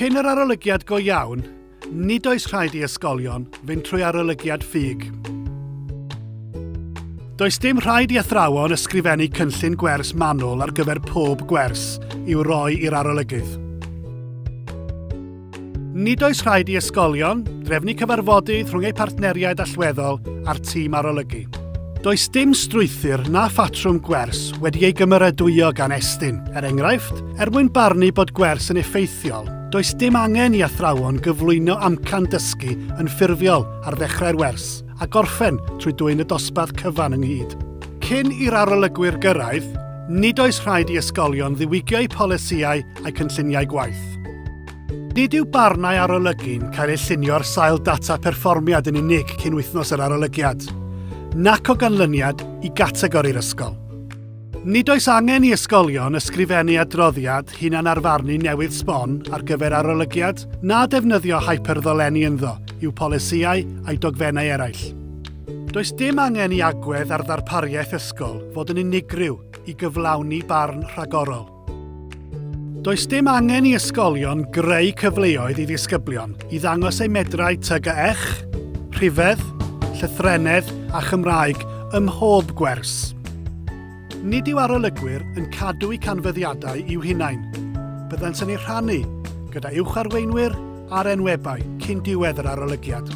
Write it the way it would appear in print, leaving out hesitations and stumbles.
Cyn yr arolygiad go iawn, nid oes rhaid i ysgolion fynd trwy arolygiad ffug. Does dim rhaid i athrawon ysgrifennu cynllun gwers manwl ar gyfer pob gwers i'w roi i'r arolygydd. Nid oes rhaid i ysgolion drefnu cyfarfodydd rhwng eu partneriaid allweddol a'r tîm arolygu. Does dim strwythur na phatrwm gwers wedi ei gymeradwyo gan Estyn, er enghraifft, er mwyn barnu bod gwers yn effeithiol, does dim angen i athrawon gyflwyno amcan dysgu yn ffurfiol ar ddechrau'r wers a gorffen trwy dwyn y dosbarth cyfan ynghyd. Cyn i'r arolygwyr gyrraedd, nid oes rhaid i ysgolion ddiwygio eu polisïau a'u cynlluniau gwaith. Nid yw barnau arolygu'n cael eu llunio ar sail data perfformiad yn unig cyn wythnos yr arolygiad, nac o ganlyniad i gategori'r ysgol. Nid oes angen i ysgolion ysgrifennu adroddiad hunanarfarnu newydd sbon ar gyfer arolygiad na defnyddio hyperddolenni ynddo i'w polisïau a'u dogfennau eraill. Does dim angen i agwedd ar ddarpariaeth ysgol fod yn unigryw i gyflawni barn rhagorol. Does dim angen i ysgolion greu cyfleoedd i ddisgyblion i ddangos eu medrau TGEch, rhifedd, llythrennedd a Chymraeg ym mhob gwers. Nid yw arolygwyr yn cadw eu canfyddiadau i'w hunain. Byddant yn eu rhannu gyda uwch arweinwyr a'r enwebai cyn diwedd yr arolygiad.